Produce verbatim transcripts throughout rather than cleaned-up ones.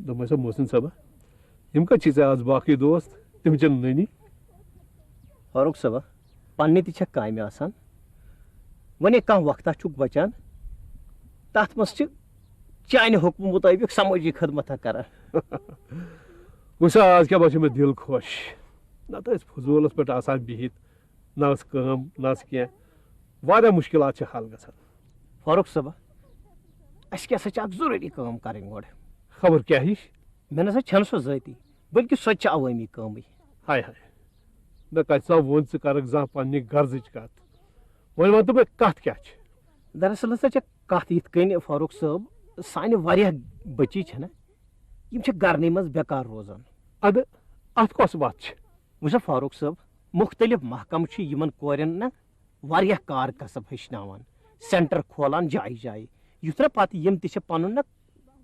دوٚپمَے سا محسن صٲبہ، یِم کَتہِ چھِ ژےٚ آز باقٕے دوست؟ تِم چھِنہٕ نٔنی۔ فاروق صٲبہ، پننہِ تہِ چھےٚ کامہِ آسان۔ وۄنۍ کانٛہہ وقتہ چھُکھ بچان، تتھ منٛز چھِ چانہِ حُکمہٕ مُطٲبِق سمٲجی خدمتہ کران۔ وٕچھ سا، آز کیٛاہ باسیو مےٚ دِل خۄش۔ نتہٕ ٲسۍ فضوٗلس پٮ۪ٹھ آسان بِہِتھ، نہ ٲس کٲم، نہ ٲس کینٛہہ۔ واریاہ مُشکِلات چھِ حل گژھان۔ فاروق صٲبہ، اَسہِ کیٛاہ سا چھِ اکھ ضروٗری کٲم کرٕنۍ گۄڈٕ۔ خبر کیٛاہ ہِش؟ مےٚ نہ سا چھَنہٕ سۄ ذٲتی، بلکہِ سۄ تہِ چھِ عوٲمی کٲمٕے۔ ہاے ہاے، مےٚ کَتہِ سا ووٚن ژٕ کَرَکھ زانٛہہ پنٛنہِ غرضٕچ کَتھ؟ وۄنۍ وَن تہٕ مےٚ کَتھ کیٛاہ چھِ؟ دراصل ہسا چھےٚ کَتھ یِتھ کٔنۍ، فاروق صٲب، سانہِ واریاہ بٔچی چھَنہ، یِم چھِ گرنٕے منٛز بیکار روزان۔ اَدٕ اَتھ کۄس وَتھ چھِ؟ وٕچھ سا فاروق صٲب، مُختٔلِف محکمہٕ چھِ یِمَن کورٮ۪ن نہ واریاہ کار کسب ہیٚچھناوان، سینٹر کھولان جایہِ جایہِ، یُتھ نہ پَتہٕ یِم تہِ چھِ پَنُن نہ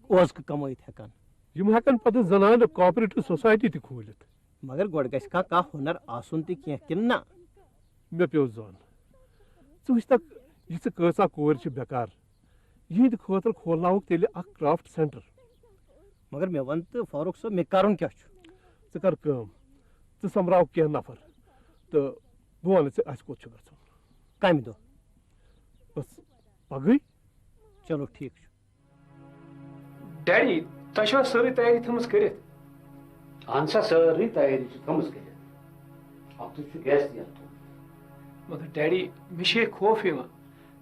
اوزکہٕ کمٲیِتھ ہٮ۪کان۔ یِم ہٮ۪کَن پَتہٕ زنانہٕ کوآپریٹو سوسایٹی تہِ کھوٗلِتھ۔ مگر گۄڈٕ گژھِ کانٛہہ، کانٛہہ ہُنر آسُن تہِ کینٛہہ کِنہٕ نہ؟ مےٚ پیوٚو زون۔ ژٕ وٕچھ تک، یہِ ژٕ کۭژاہ کورِ چھِ بیکار، یِہِنٛدِ خٲطرٕ کھولناوُکھ تیٚلہِ اکھ کرافٹ سینٹر۔ مگر مےٚ وَن تہٕ فاروق صٲب، مےٚ کَرُن کیٛاہ چھُ؟ ژٕ کر کٲم، ژٕ سۄمبراو کینٛہہ نفر تہٕ بہٕ وَنہٕ ژےٚ اَسہِ کوٚت چھُ گژھُن۔ کَمہِ دۄہ؟ بس پگہٕے۔ چلو ٹھیٖک چھُ۔ ڈیڈی، تۄہہِ چھوا سٲرٕے تیٲری تھٲومٕژ کٔرِتھ؟ اہن سا، سٲرٕے تیٲری چھِ تھٲومٕژ کٔرِتھ۔ اَکھتُے چھُ گیس تہِ یَلہٕ تھوٚومُت۔ مگر ڈیڈی، مےٚ چھُ یہِ خوف یِوان،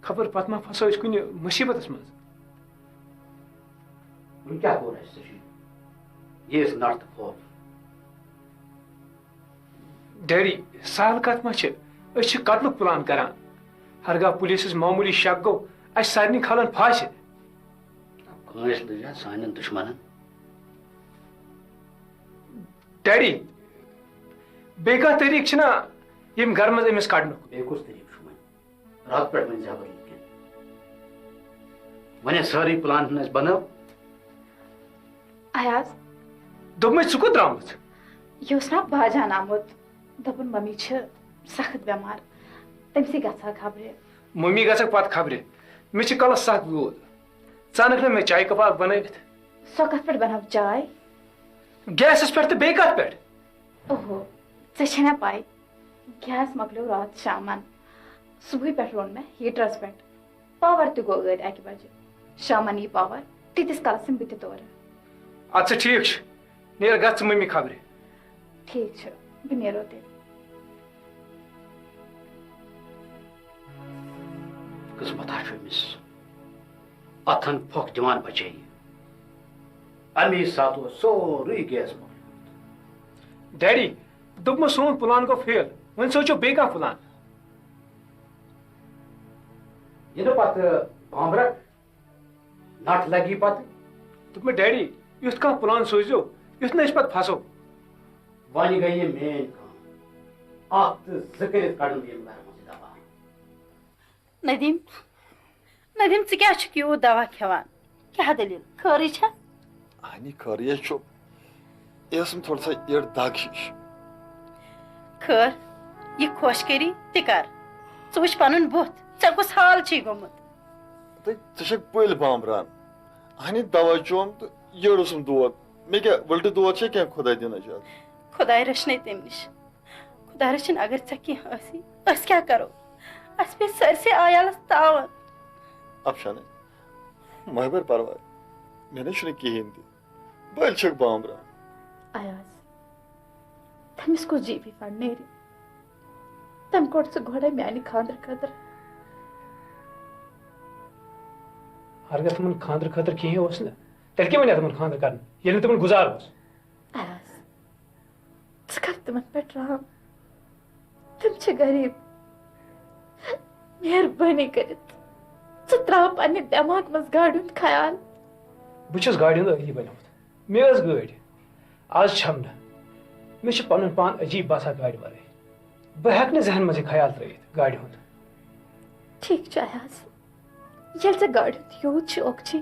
خبر پتہٕ ما پھسو أسۍ کُنہِ مُصیبتس منٛز۔ وۄنۍ کیٛاہ کوٚر اَسہِ ژےٚ چھُے؟ یہِ ٲس نَٹھ تہٕ خوف۔ ڈیڈی، سہل کتھ ما چھِ؟ أسۍ چھِ قتلُک پلان کران۔ ہرگاہ پولیسس معموٗلی شک گوٚو، اسہِ سارنٕے کھالن پھاسہِ۔ کٲنٛسہِ لٔج ہا سانٮ۪ن دُشمنن۔ ڈیڈی، بیٚیہِ کانٛہہ طریٖقہٕ چھُنا ییٚمہِ گرٕ منٛز أمِس کڑنُک؟ بیٚیہِ کُس طریٖقہٕ چھُ وۄنۍ؟ راتہٕ پٮ۪ٹھ وۄنۍ زیادٕ لٔگۍ۔ وۄنۍ ٲس سٲرٕے پلان ہن اَسہِ بنٲو۔ ایاز۔ دوٚپمَے، ژٕ کوٚت درٛامٕژ؟ یہِ اوس نا باجان آمُت۔ دوٚپُن، ممی چھِ سخت بٮ۪مار، تٔمۍ سٕے گژھِ ہا خبرِ۔ ممی گژھکھ پتہٕ خبرِ۔ مےٚ چھِ کلس سخت دود۔ ژٕ انکھ نا مےٚ چایہِ کپ اکھ بنٲوِتھ؟ سۄ کتھ پٮ۪ٹھ بناو چاے؟ گیسس پٮ۪ٹھ تہٕ بیٚیہِ کتھ پٮ۪ٹھ؟ اوہو، ژےٚ چھے نا پاے، گیس مۄکلیو راتھ شامن۔ صبحٕے پٮ۪ٹھ روٚن مےٚ ہیٹرس پٮ۪ٹھ۔ پاور تہِ گوٚو ٲدۍ اکہِ بجہِ۔ شامن یی پاور، تیٖتِس کالس یِمہٕ بہٕ تہِ تورٕ۔ اَدٕ سا ٹھیٖک چھُ، نیر گژھ ژٕ مٔمی خبرِ۔ ٹھیٖک چھُ، بہٕ نیرو تیٚلہِ۔ قٕسمت ہا چھُ أمِس۔ اَتھن پھۄکھ دِوان بچے یہِ۔ اَمی ساتہٕ اوس سورُے گیس مۄکلیومُت۔ ڈیڈی، دوٚپمو سون پلان گوٚو فیل، وۄنۍ سوچو بیٚیہِ کانٛہہ پلان۔ یِنہٕ پتہٕ بامبرک نٹھ لگی پتہٕ۔ دوٚپمَے، ڈیڈی، یُتھ کانٛہہ پلان سوٗزِو، یُتھ نہٕ أسۍ پتہٕ پھسو۔ وۄنۍ گٔے یہِ میٲنۍ کٲم۔ اکھ تہٕ زٕ کٔرِتھ کڑن بہٕ ییٚمہِ گرٕ منٛز یہِ دوا۔ ندیم، ندیم، ژٕ کیٛاہ چھُکھ یوٗت دوا کھٮ۪وان؟ کیٛاہ دٔلیٖل؟ خٲرٕے چھا؟ اہنی، خٲرٕے ہے چھُ۔ یہِ ٲسٕم تھوڑا سا یٔڈ دگ ہِش۔ خٲر، یہِ خۄش کٔری تہِ کر۔ ژٕ وٕچھ پنُن بُتھ، ژےٚ کُس حال چھُے گوٚمُت؟ تہٕ ژٕ چھَکھ پٔلۍ بامبران۔ اہنی، دوا چوم تہٕ یٔڈ اوسُم دود۔ مےٚ کیٛاہ وٕلٹہٕ دود چھا کینٛہہ، خۄداے دِنَے چھُ اَتھ۔ خۄداے رٔچھنَے تَمہِ نِش۔ خۄدا رٔچھِن، اگر ژےٚ کینٛہہ ٲسی، أسۍ کیٛاہ کرو؟ اَسہِ پیٚیہِ سٲرسٕے عیالَس تاوَن۔ افشانٕے، مہ بَر پرواے، مےٚ نَے چھُنہٕ کِہیٖنۍ تہِ۔ بٔلۍ چھَکھ بامبران۔ ایاز، تٔمِس کُس جی بی فنڈ نیرِ؟ تٔمۍ کوٚڑ ژٕ گۄڈَے میٛانہِ خانٛدرٕ خٲطرٕ۔ ہرگاہ تِمَن خانٛدرٕ خٲطرٕ کِہیٖنۍ اوس نہٕ، تیٚلہِ کیٛاہ وَنہِ ہا تِمَن خانٛدرٕ کرنہٕ، ییٚلہِ نہٕ تِمَن گُزار اوس؟ ایاز، ژٕ کر تِمن پٮ۪ٹھ رحم۔ تِم چھِ غریب۔ مہربٲنی کٔرِتھ ژٕ تراو پننہِ دٮ۪ماغ منٛز گاڑِ ہُنٛد خیال۔ بہٕ چھُس گاڑِ ہُنٛد عٲدی بنیومُت۔ مےٚ ٲس گٲڑۍ، آز چھَم نہٕ۔ مےٚ چھُ پنُن پان عجیب باسان گاڑِ ورٲے۔ بہٕ ہٮ۪کہٕ نہٕ ذہن منٛز یہِ خیال ترٲوِتھ گاڑِ ہُنٛد۔ ٹھیٖک چھُ ایاز۔ ییٚلہِ ژےٚ گاڑِ ہُنٛد یوٗت شوق چھُے،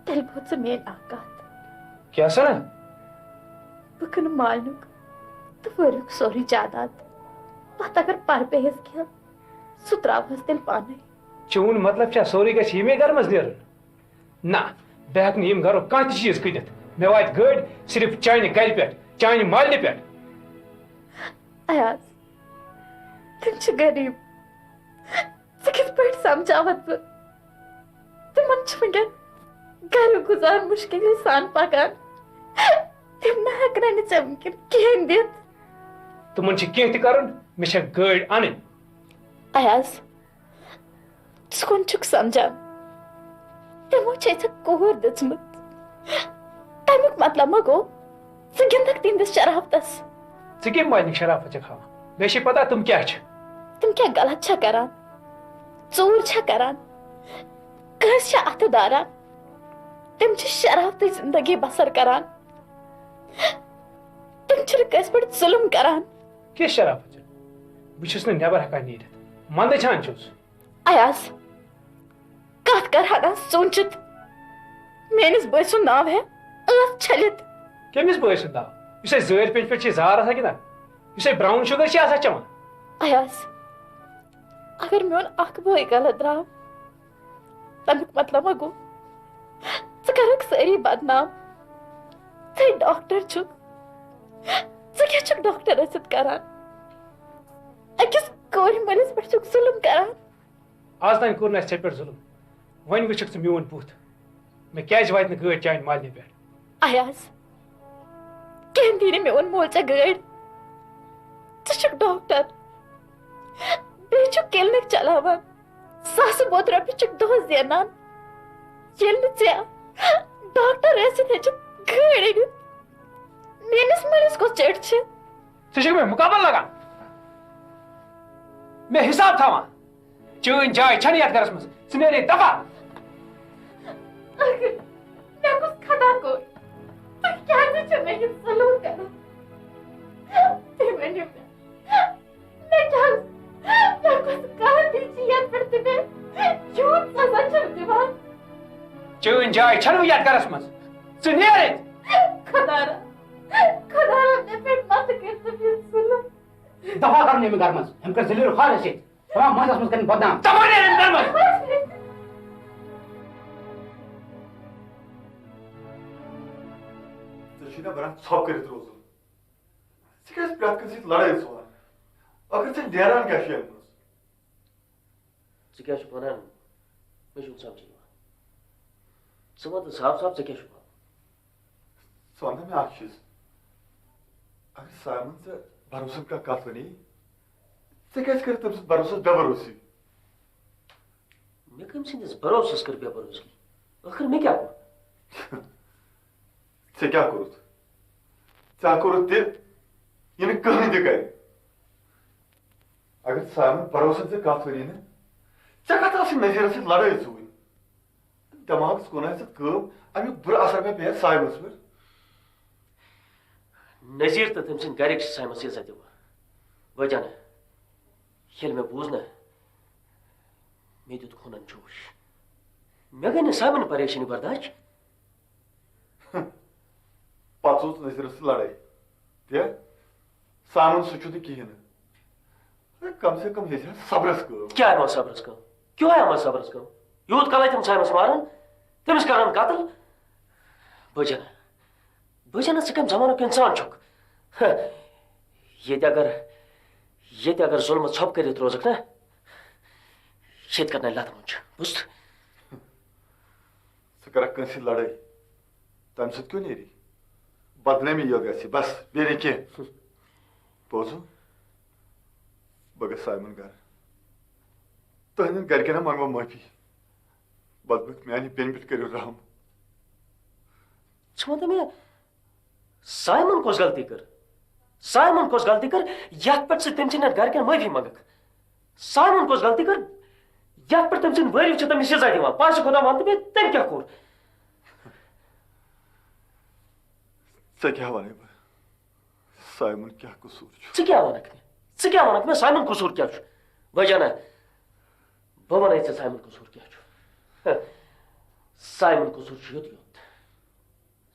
تیٚلہِ بوز ژٕ میٲنۍ اکھ کتھ۔ کیٛاہ سنا؟ بہٕ کٕنہٕ مالنیُک تہٕ وٲرِوُک سورُے جاداد۔ پتہٕ اگر پرٕ پیٚیس کینٛہہ، سُہ تراوہس تیٚلہِ پانے۔ چون مطلب چھا سورُے گژھِ ییٚمے گرٕ منٛز نیرُن؟ نہ، بہٕ ہٮ۪کہٕ نہٕ ییٚمہِ گرُک کانٛہہ تہِ چیٖز کٕنِتھ۔ مےٚ واتہِ گٲڑۍ صرف چانہِ گرِ پٮ۪ٹھ، چانہِ مالنہِ پٮ۪ٹھ۔ ایاز، تِم چھِ غریٖب۔ ژٕ کِتھ پٲٹھۍ سمجھاوتھ بہٕ؟ تِمن چھُ وٕنکیٚن گرُک گُزار مُشکِلی سان پکان۔ تِم نہ ہٮ۪کن نہٕ ژےٚ وٕنکیٚن کِہیٖنۍ دِتھ۔ تِمن چھُ کینٛہہ تہِ کرُن، مےٚ چھےٚ گٲڑۍ انٕنۍ۔ ایاز، ژٕ کُن چھُکھ سمجھان؟ تِمو چھے ژےٚ کوٗر دِژمٕژ۔ تمیُک مطلب ما گوٚو ژٕ گِنٛدکھ تِہنٛدِس شرافتس؟ ژٕ کمہِ مالنٕکۍ شرافت چھکھ ہاوان؟ مےٚ چھے پتہ تِم کیٛاہ چھِ۔ تِم کیٛاہ غلط چھا کران؟ ژوٗر چھا کران؟ کٲنٛسہِ چھا اتھٕ داران؟ تِم چھِ شرافتٕچ زندگی بسر کران۔ تِم چھِنہٕ کٲنٛسہِ پٮ۪ٹھ ظُلم کران۔ کِژھ شرافت چھِ؟ بہٕ چھُس نہٕ نٮ۪بر ہٮ۪کان نیٖرِتھ۔ منٛدٕ چھان چھُس۔ ایاز، کتھ کر ہنا سوٗنچِتھ؟ میٲنِس بٲے سُنٛد ناو ہے ٲس چھٔلِتھ۔ کٔمِس بٲے سُنٛد ناو؟ یُس اَسہِ زٲرۍ پٮ۪نٛجہِ پٮ۪ٹھ چھِ زار آسان گِنٛدان؟ یُس اَسہِ براوُن شُگر چھِ آسان چٮ۪وان؟ ایاز، اگر میون اکھ بوے غلط درٛاو، تمیُک مطلب ما گوٚو ژٕ کرکھ سٲری بدنام؟ ژٕ ڈاکٹر چھُکھ، ژٕ کیٛاہ چھُکھ ڈاکٹر ٲسِتھ کران؟ أکِس کورِ مٲلِس پٮ۪ٹھ چھُکھ ظُلم کران۔ آز تام کوٚر نہٕ اَسہِ ژےٚ پٮ۪ٹھ ظُلم، وۄنۍ وٕچھکھ ژٕ میون بُتھ۔ مےٚ کیٛازِ واتہِ نہٕ گٲڑۍ چانہِ مالنہِ پٮ۪ٹھ؟ ایاز، کیٚنٛہہ دی نہٕ میون مول ژےٚ گٲڑۍ۔ ژٕ چھُکھ ڈاکٹر، بیٚیہِ چھُکھ کلینک چلاوان، ساسہٕ بوٚد رۄپیہِ چھُکھ دۄہس زینان۔ ییٚلہِ نہٕ ژےٚ ڈاکٹر ٲسِتھ ہیٚچھِتھ گٲڑۍ أنِتھ، میٲنِس مٲلِس کۄس چٔٹۍ چھِ؟ ژٕ چھُکھ مےٚ مُقابل لگان، مےٚ حساب تھاوان۔ چٲنۍ جاے چھنہٕ یتھ گرس منٛز۔ ژٕ نیرے دفعہ۔ ٲخٕر مےٚ کُس خطا کوٚر؟ تُہۍ کیٛازِ چھِو مےٚ یہِ ظُلُم کران؟ تُہۍ ؤنِو مےٚ، مےٚ کیٛاہ، مےٚ کُس غلطی چھِ یتھ پٮ۪ٹھ تُہۍ مےٚ یوٗت سزا چھِو دِوان؟ چٲنۍ جاے چھنہٕ یتھ گرس منٛز۔ ژٕ نیر ییٚتہِ۔ خۄدایا، خۄدایا، مےٚ پٮ۪ٹھ مہ تہٕ کٔرۍ تِم یہِ ظُلُم۔ دفعہ کرُن ییٚمہِ گرٕ منٛز۔ أمۍ کٔر ذلیل خوار أسۍ ییٚتہِ۔ تمام محلس منٛز کٔرٕن بدنام۔ دفعہ نیر ییٚمہِ گرٕ منٛز۔ ژےٚ چھُے نا بنان ژھۄپ کٔرِتھ روزُن؟ ژٕ کیٛازِ پرٛٮ۪تھ کٲنٛسہِ سۭتۍ لڑٲے ژھٕنان؟ ٲخٕر ژےٚ نیران کیٛاہ چھُ اَمہِ منٛز؟ ژٕ کیٛاہ چھُکھ وَنان؟ مےٚ چھُنہٕ سَمجھی یِوان۔ ژٕ وَن تہٕ صاف صاف، ژےٚ کیٛاہ چھُکھ وَنُن؟ ژٕ وَن تہٕ مےٚ اَکھ چیٖز۔ اگر سایمَن ژےٚ بھروسَن کانٛہہ کَتھ وَنے، ژےٚ کیٛازِ کٔرٕتھ تٔمۍ سٕنٛدِ بھروسَس بے بھروسی؟ مےٚ کٔمۍ سٕنٛدِس بھروسَس کٔر بے بھروسی؟ ٲخٕر مےٚ کیٛاہ کوٚر؟ ژےٚ کیٛاہ کوٚرُتھ؟ ژےٚ کوٚرُتھ تہِ، یہِ نہٕ کٕہٕنۍ تہِ کَرِ۔ اگر سایمَن بھروسَن ژےٚ کَتھ وَنے نہٕ، ژےٚ کَتھ ٲسٕے نذیٖرَس سۭتۍ لڑٲے ژوٗرِ؟ دٮ۪ماغَس کُن آسہِ ژےٚ کٲم، اَمیُک بُرٕ اثر مےٚ پیٚیہِ سایمَس پٮ۪ٹھ۔ نذیٖر تہٕ تٔمۍ سٕنٛدۍ گَرِکۍ چھِ سایمَس عزت دِوان۔ بٲے جان، ییٚلہِ مےٚ بوٗز نہ، مےٚ دیُت خوٗنَن جوش۔ مےٚ گٔے نہٕ سایمَن پریشٲنی برداش۔ پَتہٕ ژوٗز نذیٖرَس سۭتۍ لڑٲے۔ تہِ سایمَن سُہ چھُ نہٕ کِہیٖنۍ نہٕ۔ ہے، کم سے کم ہیٚچھ ہا صبرس کٲم۔ کیٛاہ ہٮ۪مہٕ صبرس کٲم؟ کیٛاہ ہٮ۪مہٕ صبرس کٲم؟ یوٗت کال تِم سایمَس ماران، تٔمِس کران قتل۔ بٲے جان، بٲے جان، ژٕ کَمہِ زمانُک اِنسان چھُکھ؟ ہہ، ییٚتہِ اگر، ییٚتہِ اگر ظُلمہٕ ژھۄپہٕ کٔرِتھ روزکھ نا، ییٚتہِ کرنَے لَتہٕ مۄنٛجہِ۔ بوٗزتھٕ؟ ژٕ کرکھ کٲنٛسہِ سۭتۍ لڑٲے، تَمہِ سۭتۍ کیٛاہ نیری؟ بدنٲمی یوت گژھِ، بس، بیٚیہِ نہٕ کینٛہہ۔ بوزو، بہٕ گژھٕ سایمن گرٕ۔ تُہنٛدٮ۪ن گرِکٮ۪ن ہا منٛگو معٲفی۔ بدبخت میانہِ بیٚنہِ پٮ۪ٹھ کٔرِو رحم۔ ژٕ وَن تہٕ مےٚ، سایمن کۄس غلطی کٔر؟ سایمن کۄس غلطی کٔر، یتھ پٮ۪ٹھ ژٕ تٔمۍ سٕنٛدٮ۪ن گرِکٮ۪ن معٲفی منٛگکھ؟ سایمن کۄس غلطی کٔر، یتھ پٮ۪ٹھ تٔمۍ سٕنٛدۍ وٲرِو چھِ تٔمِس سزا دِوان؟ پانہٕ چھِ خۄدا وَن تہٕ مےٚ، تٔمۍ کیٛاہ کوٚر؟ ژےٚ کیٛاہ وَنے بہٕ؟ سایمن کیٛاہ قصوٗر چھُ؟ ژٕ کیٛاہ وَنکھ مےٚ؟ ژٕ کیٛاہ وَنکھ مےٚ؟ سایمن قصوٗر کیٛاہ چھُ؟ بٲے جانا، بہٕ وَنے ژےٚ سایمن قصوٗر کیٛاہ چھُ۔ سایمن قصوٗر چھُ یُتُے یوت۔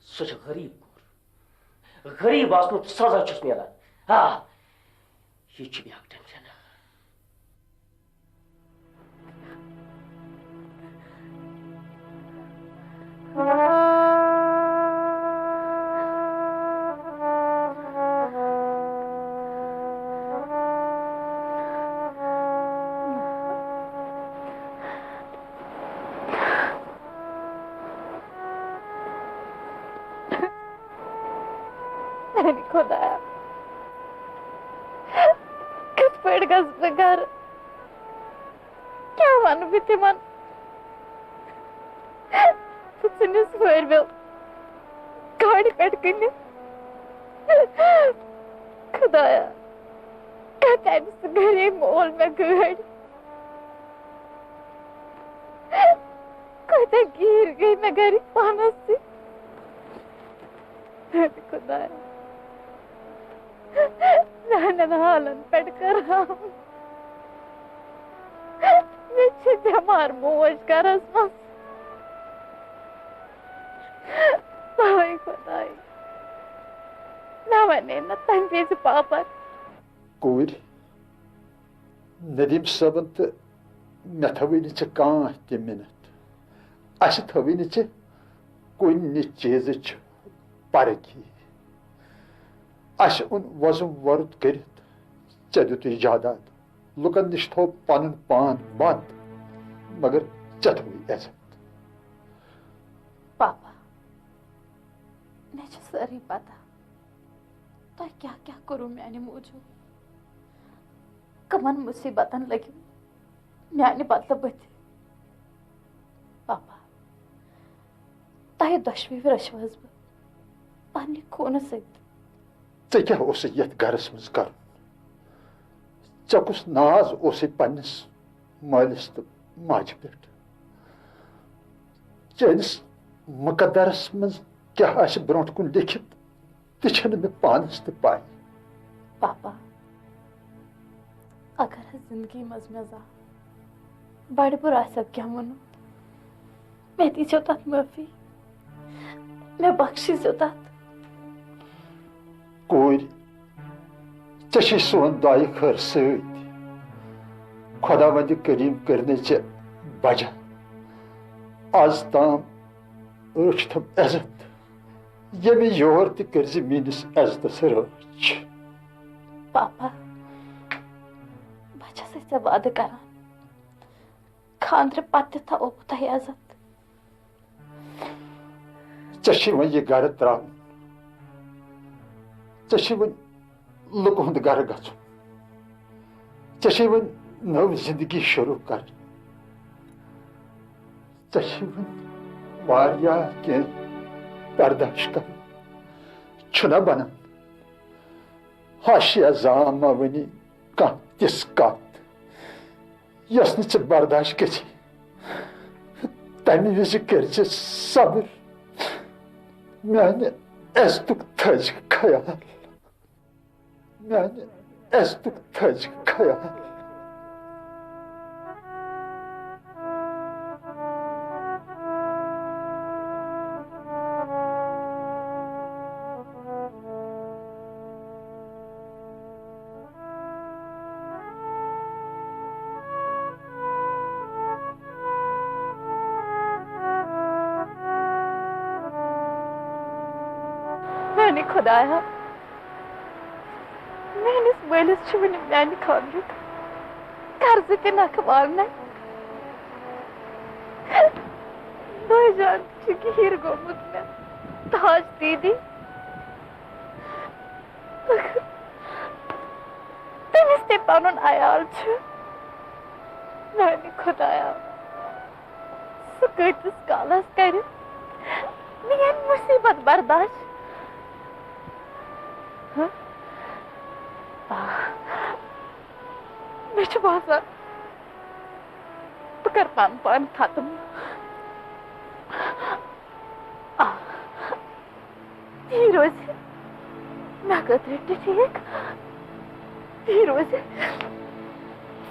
سُہ چھُ غریٖب کوٗر۔ غریٖب آسنُک سزا چھُس میلان۔ آ، یہِ چھُ بیٛاکھ ٹٮ۪نشن۔ میانہِ خۄدایا، کِتھ پٲٹھۍ گژھٕ بہٕ گرٕ؟ کیٛاہ وَنہٕ بہٕ تِمن؟ بہٕ ژھٕنِس وٲرۍویو گاڑِ پٮ۪ٹھ کٕنِتھ۔ خۄدایا، کَتہِ اَنہِ سُہ غریٖب مول مےٚ گٲڑۍ؟ کۭتیٛاہ گیٖر گٔے مےٚ گرِکۍ پانس سۭتۍ۔ خۄدایا، میانٮ۪ن حالن پٮ۪ٹھ کر رحم۔ مےٚ چھِ بٮ۪مار موج گرس منٛز۔ توے خۄداے، مےٚ ونے نہ تمہِ وِزِ پاپن۔ کوٗرۍ، ندیم صٲبن تہٕ مےٚ تھٲوٕے نہٕ ژےٚ کانٛہہ تہِ مِنت۔ اسہِ تھٲوٕے نہٕ ژےٚ کُنہِ چیٖزٕچ پرکھی۔ اسہِ اوٚن وۄزُم وۄرُت کٔرِتھ، ژےٚ دیُتُے جاداد۔ لُکن نِش تھوٚو پنُن پان بنٛد، مگر ژےٚ تھوٚوُے عزت۔ پاپا، مےٚ چھِ سٲرٕے پتہ تۄہہِ کیٛاہ کیٛاہ کوٚروٕ میانہِ موٗجوٗب، کٕمن مُصیبتن لٔگِو میانہِ بدلہٕ بٕتھِ۔ پاپا، تۄہہِ دۄشوٕے رٔچھوٕ حظ بہٕ پننہِ خوٗنہٕ سۭتۍ۔ ژےٚ کیٛاہ اوسُے یتھ گرس منٛز کرُن؟ ژےٚ کُس ناز اوسُے پننِس مٲلِس تہٕ ماجہِ پٮ۪ٹھ؟ چٲنِس مُقدرس منٛز کیٛاہ آسہِ برونٛٹھ کُن لیکھِتھ، تہِ چھَنہٕ مےٚ پانَس تہِ پَے۔ پاپا، اگر حظ زندگی منٛز مےٚ زانٛہہ بڑِ بُرٕ آسٮ۪و کینٛہہ ووٚنمُت، مےٚ دیٖزیو تَتھ معٲفی، مےٚ بخشیٖزیو تَتھ۔ کوٗرۍ، ژےٚ چھے سون دعایہِ خٲر سۭتۍ۔ خۄداوندِ کریم کٔرنَے ژےٚ بجا۔ از تام رٔچھتھم عزت، ییٚمہِ یور تہِ کٔرزِ میٲنِس عزتس رٲچھ۔ پاپا، بہٕ چھسے ژےٚ وعدٕ کران، خاندرٕ پتہٕ تہِ تھاوو بہٕ تۄہہِ عزت۔ ژےٚ چھُے وۄنۍ یہِ گرٕ ترٛاوُن۔ ژےٚ چھُے وۄنۍ لُکہٕ ہُنٛد گرٕ گژھُن۔ ژےٚ چھے وۄنۍ نٔو زندگی شروع کرٕنۍ۔ ژےٚ چھے وۄنۍ واریاہ کینٛہہ برداشت کرُن۔ چھُنہ بنان؟ ہش یا زام ما ؤنی کانٛہہ تِژھ کتھ، یۄس نہٕ ژےٚ برداشت گژھی۔ تمہِ وِزِ کٔرۍ زِ صبر۔ میانہِ عزتُک تھٲے زِ خیال۔ میانہِ عزتُک تھٲے زِ خیال۔ میانہِ خۄدایا، میٲنِس مٲلِس چھُ وُنہِ میانہِ خانٛدرُک قرضہٕ تہِ نکھٕ والنَے۔ بٲے جان چھُ گیٖر گوٚمُت مےٚ تاج دیدی۔ تٔمِس تہِ پنُن عیال چھُ۔ میانہِ خۄدایا، سُہ کۭتِس کالس کرِ میٲنۍ مُصیبت برداشت؟ ہہ؟ آ، مےٚ چھُ باسان، بہٕ کرٕ پنُن پان ختم۔ آ، تی روزِ مےٚ خٲطرٕ تہِ ٹھیٖک، تی روزِ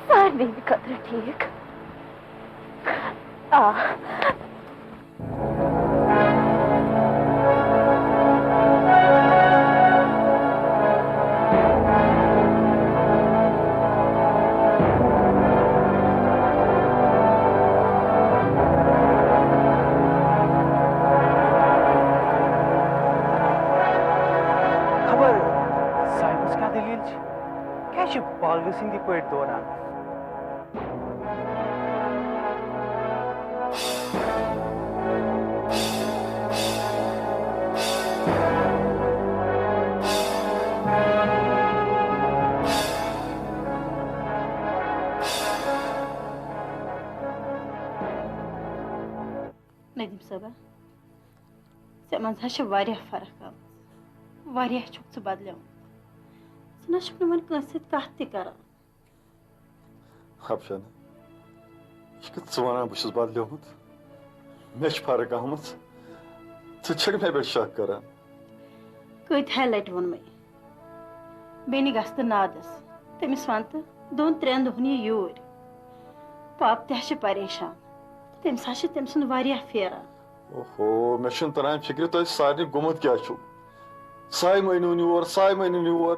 سارنٕے ہِنٛدِ خٲطرٕ ٹھیٖک۔ آ۔ خبر صاحبس کیٛاہ دٔلیٖل چھِ؟ کیٛازِ چھِ بالغہٕ سٕنٛدِ پٲٹھۍ دوران؟ ندیم صٲبہ، ژےٚ منٛز حظ چھِ واریاہ فرق آمٕژ، واریاہ چھُکھ ژٕ بدلیومُت۔ ژٕ نہ چھُکھ نہٕ وۄنۍ کٲنٛسہِ سۭتۍ کتھ تہِ کران۔ افشانہ، یہِ چھُکھ ژٕ ونان بہٕ چھُس بدلیومُت؟ مےٚ چھِ فرق آمٕژ، ژٕ چھَکھ مےٚ پٮ۪ٹھ شک کران؟ کۭتِہَے لٹہِ ووٚنمَے، بیٚنہِ گژھ تہٕ نادس، تٔمِس ون تہٕ دۄن ترٛٮ۪ن دۄہن یہِ یوٗرۍ۔ پاپہٕ تہِ حظ چھِ پریشان، تٔمِس حظ چھِ تٔمۍ سُنٛد واریاہ پھیران۔ اوہو، مےٚ چھُنہٕ تران فِکرِ تۄہہِ سارنٕے گوٚمُت کیٛاہ چھُو۔ سایمہٕ أنِو یور، سایمہٕ أنِو یور۔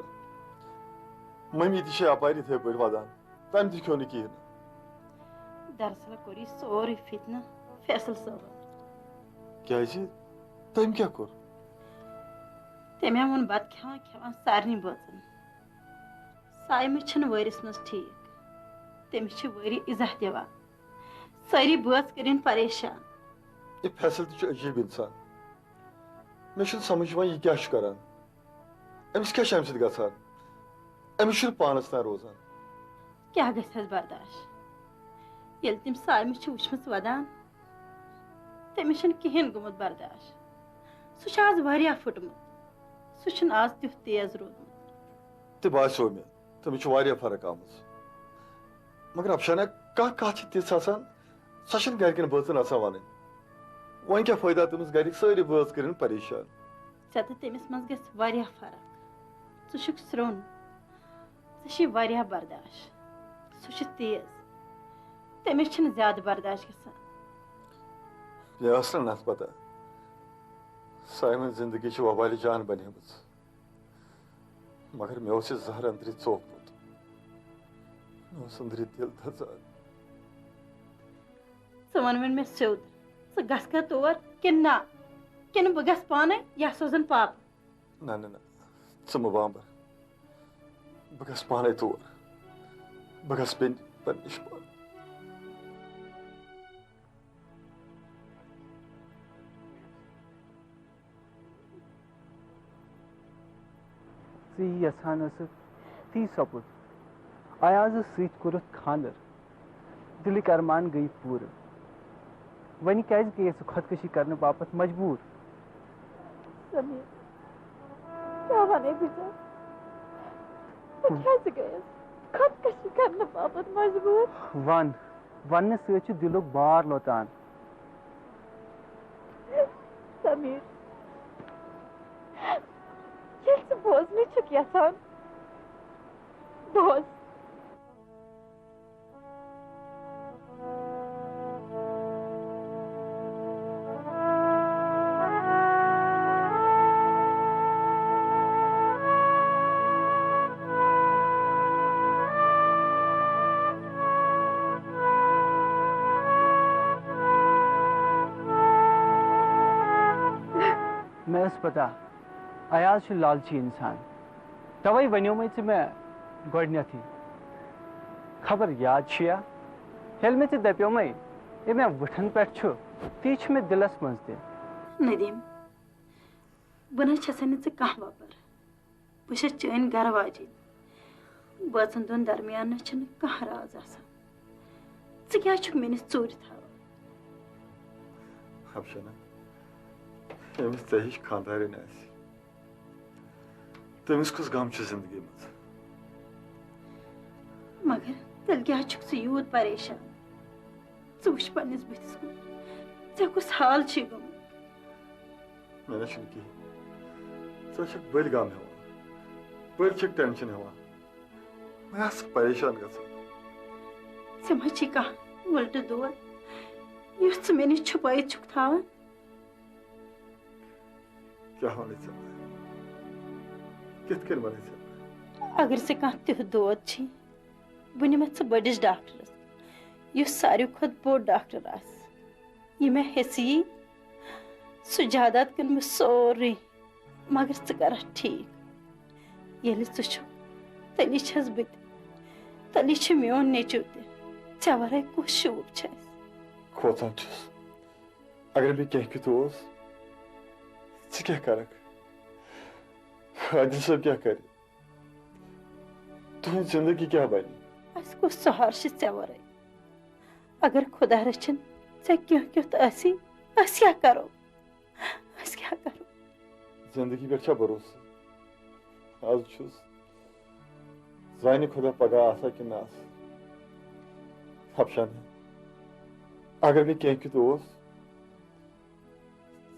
مٔمی تہِ چھِ اپارِ یِتھَے پٲٹھۍ ودان، تٔمۍ تہِ کھیوٚو نہٕ کِہیٖنۍ۔ دراصل کوٚر یہِ سورُے فتنہٕ فیصل صٲبن۔ کیٛازِ؟ تٔمۍ کیٛاہ کوٚر؟ تٔمۍ ہا ووٚن بتہٕ کھٮ۪وان کھٮ۪وان سارنٕے بٲژن، سایمہٕ چھِنہٕ وٲرِس منٛز ٹھیٖک، تٔمِس چھِ وٲرۍ اِزاہ دِوان۔ سٲری بٲژ کٔرِن پریشان۔ یہِ فیصل تہِ چھُ عجیٖب اِنسان۔ مےٚ چھُنہٕ سمجھ یِوان یہِ کیٛاہ چھُ کران۔ أمِس کیٛاہ چھُ اَمہِ سۭتۍ گژھان؟ أمِس چھُنہٕ پانَس تام روزان۔ کیٛاہ گژھٮ۪س برداش؟ ییٚلہِ تٔمۍ سایمہٕ چھِ وٕچھمٕژ وَدان، تٔمِس چھُنہٕ کِہیٖنۍ گوٚمُت برداش۔ سُہ چھُ آز واریاہ پھُٹمُت۔ سُہ چھُنہٕ آز تیُتھ تیز روٗدمُت۔ تہِ باسیو مےٚ، تٔمِس چھِ واریاہ فرق آمٕژ۔ مگر افشانہ، کانٛہہ کَتھ چھِ تِژھ آسان، سۄ چھَنہٕ گَرِکٮ۪ن بٲژَن آسان وَنٕنۍ۔ وۄنۍ کیٛاہ فٲیدٕ آو تٔمِس گَرِکۍ سٲری بٲژ کٔرِن پریشان؟ ژےٚ تہٕ تٔمِس منٛز گژھِ واریاہ فرق۔ ژٕ چھُکھ سرٛوٚن، ژےٚ چھِ واریاہ برداش۔ سُہ چھُ تیز، تٔمِس چھِنہٕ زیادٕ برداش گژھان۔ مےٚ ٲس نہٕ نَتہٕ پتہ۔ سایمن زندگی چھِ وبالہِ جان بنیمٕژ۔ مگر مےٚ اوس یہِ زہر أنٛدرِ ژوپمُت۔ مےٚ اوس أنٛدرِ دِل دَزان۔ ژٕ وَن وۄنۍ مےٚ سیوٚد، ژٕ گژھکھا تور کِنہٕ نہ؟ کِنہٕ بہٕ گژھٕ پانَے یا سوزَن پاپہٕ؟ نہ، نہ، نہ، ژٕ مہٕ بامبر۔ بہٕ گژھٕ پانَے تور۔ بہٕ گژھٕ بیٚنہِ پنٛنِس پانَے۔ ژٕ یی یژھان ٲسٕکھ، تی سپُد۔ ایازس سۭتۍ کوٚرُتھ خانٛدر۔ دِلٕکۍ ارمان گٔیہِ پوٗرٕ۔ وۄنۍ کیازِ گٔیَس ژٕ خۄدکشی کرنہٕ باپتھ مجبوٗر؟ سمیٖر، کیٛاہ وَنے بہٕ ژےٚ؟ بہٕ کیٛازِ گٔیَس خۄدکشی کرنہٕ باپتھ مجبوٗر؟ وَن، وَننہٕ سۭتۍ چھُ دِلُک بار لۄتان۔ سمیٖر، ییٚلہِ ژٕ بوزنٕے چھُکھ یژھان، بوز۔ مےٚ ٲس پتہ، ایاز چھُ لالچی انسان، توے ونیومے ژےٚ مےٚ گۄڈنیتھٕے۔ خبر یاد چھُیا، ییٚلہِ مےٚ ژےٚ دپیومے، یہِ مےٚ وٕٹھن پٮ۪ٹھ چھُ، تی چھُ مےٚ دِلس منٛز تہِ۔ ندیم، بہٕ نہ چھسے نہٕ ژےٚ کانٛہہ وۄپر۔ بہٕ چھَس چٲنۍ گرٕ واجِنۍ۔ بٲژن دۄن درمیان نہ چھُنہٕ کانٛہہ راز آسان۔ ژٕ کیٛازِ چھُکھ میٲنِس ژوٗرِ تھاوان؟ افشانہ، ییٚمِس ژےٚ ہِش خانٛدارِنۍ آسہِ، تٔمِس کُس غم چھُ زندگی منٛز؟ مگر تیٚلہِ کیٛازِ چھُکھ ژٕ یوٗت پریشان؟ ژٕ وٕچھ پننِس بٕتھِس کُن، ژےٚ کُس حال چھُے گوٚمُت؟ مےٚ نہ چھُنہٕ کِہیٖنۍ۔ ژٕ چھَکھ بٔلۍ غم ہٮ۪وان، بٔلۍ چھَکھ ٹٮ۪نشَن ہٮ۪وان۔ وۄنۍ آسہٕ پریشان گژھان۔ ژےٚ ما چھُے کانٛہہ وٕلٹہٕ دود، یُس ژٕ مےٚ نِش چھُپٲیِتھ چھُکھ تھاوان؟ کیٛاہ وَنَے ژےٚ؟ کِتھ کٔنۍ وَنَے ژےٚ؟ اگر ژےٚ کانٛہہ تیُتھ دود چھُے، بہٕ نِمَتھ ژٕ بٔڑِس ڈاکٹرَس، یُس ساروی کھۄتہٕ بوٚڑ ڈاکٹر آسہِ۔ یہِ مےٚ حِصہٕ یی، سُہ جاداد کٕنہٕ بہٕ سورُے، مگر ژٕ کَرَتھ ٹھیٖک۔ ییٚلہِ ژٕ چھُکھ، تیٚلی چھَس بہٕ تہِ، تیٚلی چھُ میون نیٚچوٗ تہِ۔ ژےٚ وَرٲے کُس شوٗب چھُ اَسہِ؟ کھوژان چھُس، اگر مےٚ کینٛہہ کیُتھ اوس، ژٕ کیٛاہ کَرَکھ؟ عادل صٲب کیٛاہ کَرِ؟ تُہٕنٛز زِندگی کیٛاہ بَنہِ؟ اَسہِ کُس سہارٕ چھُ ژےٚ وَرٲے؟ اگر خۄدا رٔچھِن ژےٚ کینٛہہ کیُتھ آسی، أسۍ کیٛاہ کرو؟ أسۍ کیٛاہ کرو؟ زندگی پٮ۪ٹھ چھا بھروسہٕ؟ از چھُس زانہِ خۄدا پگاہ آسا کِنہٕ نہ آسا۔ افشانہ، اگر مےٚ کینٛہہ کیُتھ اوس،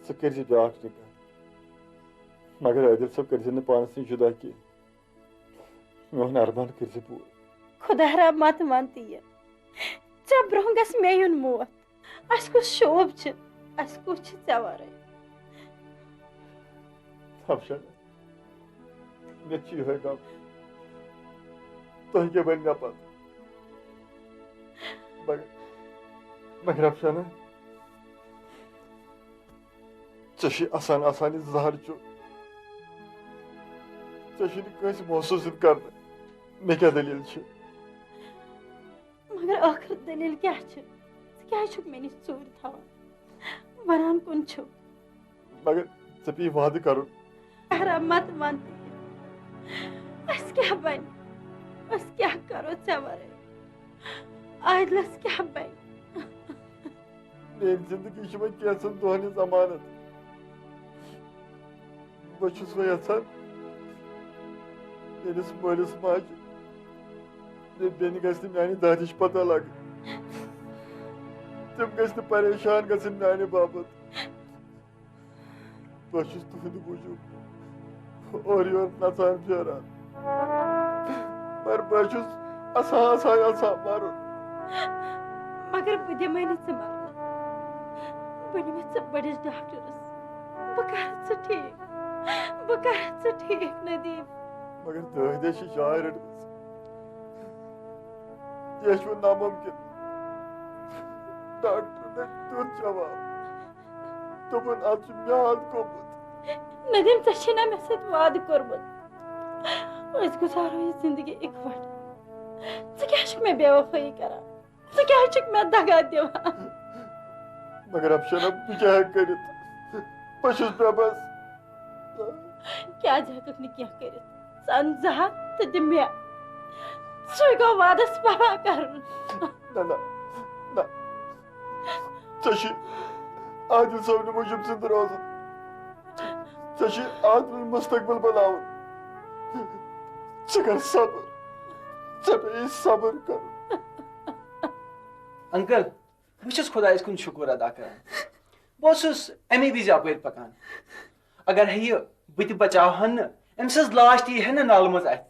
ژٕ کٔرۍ زِ بیٛاکھ نکاح، مگر عادل صٲب کٔرۍ زِ نہٕ پانس نِش جدا کینٛہہ۔ میون ارمان کٔرۍ زِ پوٗرٕ۔ خۄدا را، مت ون تہِ یہِ۔ ژےٚ برونٛہہ گژھِ مےٚ یُن موت۔ اسہِ کُس شوب چھِ؟ اسہِ کُس چھِ ژےٚ ورٲے؟ افشانہ، مےٚ تہِ چھُ یِہوٚے غم۔ تۄہہِ کیٛاہ بنہِ مےٚ پتہٕ؟ مگر، مگر افشانہ، ژےٚ چھُے آسان، آسان یہِ زہر چیوٚن۔ ژےٚ چھُے نہٕ کٲنٛسہِ محسوٗس یُن کرنہٕ مےٚ کیٛاہ دٔلیٖل چھِ۔ مگر ٲخٕر دٔلیٖل کیٛاہ چھِ؟ ژٕ کیٛازِ چھُکھ مےٚ نِش ژوٗرِ تھاوان؟ وَنان کُن چھُکھ؟ مگر ژےٚ پیٚیہِ وعدٕ کرُن۔ احرام، مت وَن تہِ یہِ۔ اَسہِ کیٛاہ بَنہِ؟ أسۍ کیٛاہ کَرو ژےٚ وَرٲے؟ عادلَس کیٛاہ بَنہِ؟ میٛٲنۍ زِندگی چھِ وۄنۍ کینٛژَن دۄہَن ہٕنٛز ضمانت۔ بہٕ چھُس وۄنۍ یَژھان میٛٲنِس مٲلِس ماجہِ، مےٚ بیٚنہِ گژھِ نہٕ میٛانہِ دادِچ پتہ لَگٕنۍ۔ تِم گژھِ نہٕ پریشان گژھٕنۍ میٛانہِ باپتھ۔ بہٕ چھُس تُہٕنٛدِ موٗجوٗب اورٕ یورٕ نژان پھیران، مگر بہٕ چھُس اَسان اَسان یژھان مَرُن۔ مگر بہٕ دِمَے نہٕ ژٕ مَرنہٕ۔ بہٕ نِمَتھ ژٕ بٔڑِس ڈاکٹرَس۔ بہٕ کَرٕ ژٕ ٹھیٖک۔ بہٕ کَرٕ ژٕ ٹھیٖک، ندیٖم۔ مگر تُہٕنٛدِ چھِ جاے رٔٹمٕژ۔ یہِ چھُ نامُمکِن۔ ڈاکٹرن دیُت جواب۔ دوٚپُن، "اَتھ چھُ میٛاد گوٚمُت۔" ندیٖم، ژےٚ چھے نہ مےٚ سۭتۍ وعدٕ کوٚرمُت، أسۍ گُزارو یہِ زندگی اِکوٹہٕ۔ ژٕ کیٛاہ چھُکھ مےٚ بے وفٲیی کران؟ ژٕ کیٛازِ چھُکھ مےٚ دگا دِوان؟ مگر افشانہ، بہٕ کیٛاہ ہٮ۪کہٕ کٔرِتھ؟ بہٕ چھُس بے بس۔ کیٛازِ ہٮ۪ککھ نہٕ کینٛہہ کٔرِتھ؟ ژٕ اَن زٕ ہتھ تہٕ دِ مےٚ۔ سُے گوٚو وعدس وفا کرُن۔ نہ، نہ، نہ۔ ژےٚ چھُے عادل صٲبنہِ موٗجوٗب زِندٕ روزُن۔ ژےٚ چھُے عادلُن مستقبل بناوُن۔ ژٕ کر صبر۔ ژےٚ پیٚیہِ صبر کرُن۔ انکل، بہٕ چھُس خۄدایَس کُن شُکُر ادا کران۔ بہٕ اوسُس اَمے وِزِ اَپٲرۍ پَکان۔ اگر ہے یہِ بہٕ تہِ بچاوہن نہٕ، أمۍ سٕنٛز لاش تہِ یی ہے نہٕ نالہٕ منٛز اَتھِ۔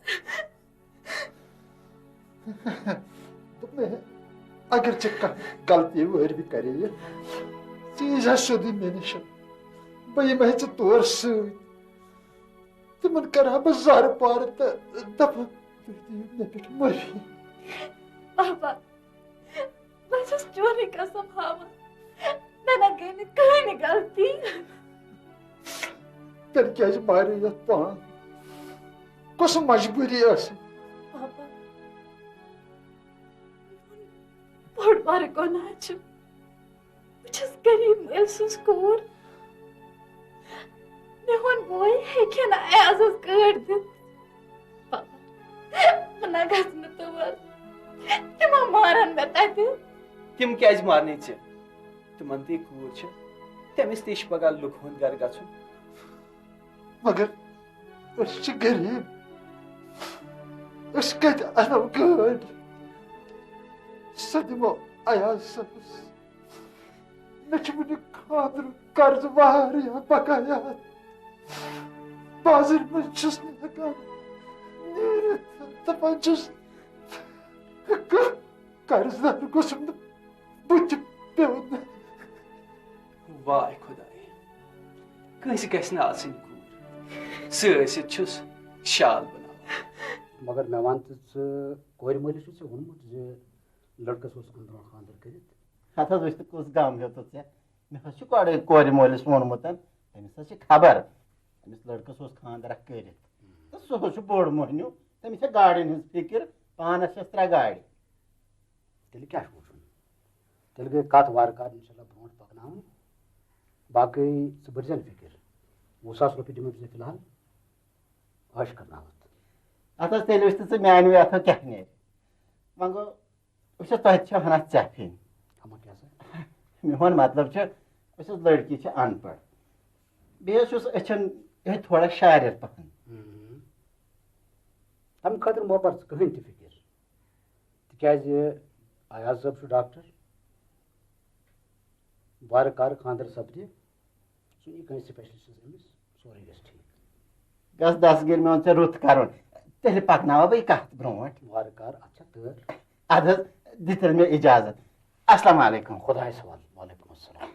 دوٚپمَے، اگر ژےٚ کانٛہہ غلطی وٲرۍ بہِ کرے یہِ، ژٕ ییٖزِ ہا سیوٚدُے مےٚ نِش۔ بہٕ یِمہٕ ہے ژےٚ تور سۭتۍ۔ تِمن کرٕ ہا بہٕ زارٕ پارٕ تہٕ دَپہٕ ہا، "تُہۍ دِیِو مےٚ پٮ۪ٹھ معٲفی۔" بابا، بہٕ چھَس چونُے قسم ہاوان، مےٚ نہ گٔے نہٕ کٕہٕنۍ غلطی۔ تیٚلہِ کیٛازِ مارے یَتھ پان؟ کۄس مجبوٗری ٲس؟ بابا، بوٚڑ بارٕ گۄناہ چھُ۔ بہٕ چھَس غریٖب مٲلۍ سٕنٛز کوٗر۔ میون بوے ہیٚکہِ ہے نہٕ ایازس گٲڑۍ دِتھ۔ بابا، بہٕ نہ گژھٕ نہٕ تور۔ تِم ما مارن مےٚ تتہِ؟ تِم کیازِ مارنے ژےٚ؟ تِمن تہِ کوٗر چھِ، تٔمِس تہِ چھِ پگاہ لُکہٕ ہُنٛد گرٕ گژھُن۔ مگر أسۍ چھِ غریٖب، أسۍ کتہِ انو گٲڑۍ؟ سۄ دِمو ایازس۔ مےٚ چھِ وُنہِ خانٛدرُک قرضہٕ واریاہ بقایا۔ بازرٕ منٛز چھُس نہٕ ہٮ۪کان نیٖرِتھ، دَپان چھُس، قرض دار گوٚژھُم نہٕ بہٕ تہِ پیوٚن۔ واے خۄداے، کٲنٛسہِ گژھِ نہٕ آسٕنۍ کوٗر، سُہ ٲسِتھ چھُس شال بناوان۔ مگر مےٚ وَن تہٕ ژٕ، کورِ مٲلِس چھُ ژےٚ ووٚنمُت زِ لڑکس اوس اَمہِ برونٛٹھ خانٛدر کٔرِتھ؟ ہتہٕ حظ وٕچھ تہٕ کُس غم ہیوٚتُتھ ژےٚ؟ مےٚ حظ چھُ کورِ، کورِ مٲلِس ووٚنمُت، تٔمِس حظ چھِ خبر، أمِس لڑکس اوس خانٛدر اکھ کٔرِتھ۔ تہٕ سُہ حظ چھُ بوٚڑ مۄہنیو، تٔمِس چھےٚ گاڑٮ۪ن ہٕنٛز فِکر، پانس چھَس ترٛےٚ گاڑِ۔ تیٚلہِ کیٛاہ چھُ وٕچھُن؟ تیٚلہِ گٔے کتھ وارٕ کارٕ انشاءاللہ برونٛٹھ پکناوٕنۍ۔ باقٕے ژٕ بٔرزٮ۪ن فِکر، وُہ ساس رۄپیہِ دِمو بہٕ ژےٚ فی الحال، عٲش کرناوتھ۔ اتھ حظ تیٚلہِ وٕچھ تہٕ ژٕ میانہِ اَتھو کیٛاہ نیرِ۔ وۄنۍ گوٚو، وٕچھ حظ، تۄہہِ تہِ چھےٚ ہنا ژٮ۪پھ ہیٚنۍ۔ اما کیٛاہ سا؟ میون مطلب چھُ، یۄس حظ لڑکی چھِ ان پڑھ، بیٚیہِ حظ چھُس أچھن یِہوٚے تھوڑا شارٮ۪ر پہن۔ تَمہِ خٲطرٕ مہ بَر ژٕ کٕہٕنۍ تہِ فِکِر، تِکیٛازِ ایاز صٲب چھُ ڈاکٹر۔ وارٕ کارٕ خانٛدر سَپدِ، سُہ یی کٲنٛسہِ سٕپیشلِسٹَس أمِس، سورُے گژھِ ٹھیٖک۔ گژھ دستگیٖر، مےٚ ووٚن ژےٚ رُت کَرُن، تیٚلہِ پَکناوَو بہٕ یہِ کَتھ برونٛٹھ۔ وارٕ کارٕ، اَتھ چھا تٲر۔ اَدٕ حظ، دِ تیٚلہِ مےٚ اِجازت۔ السلام علیکم۔ خۄدایَس حوالہٕ، وعلیکُم السلام۔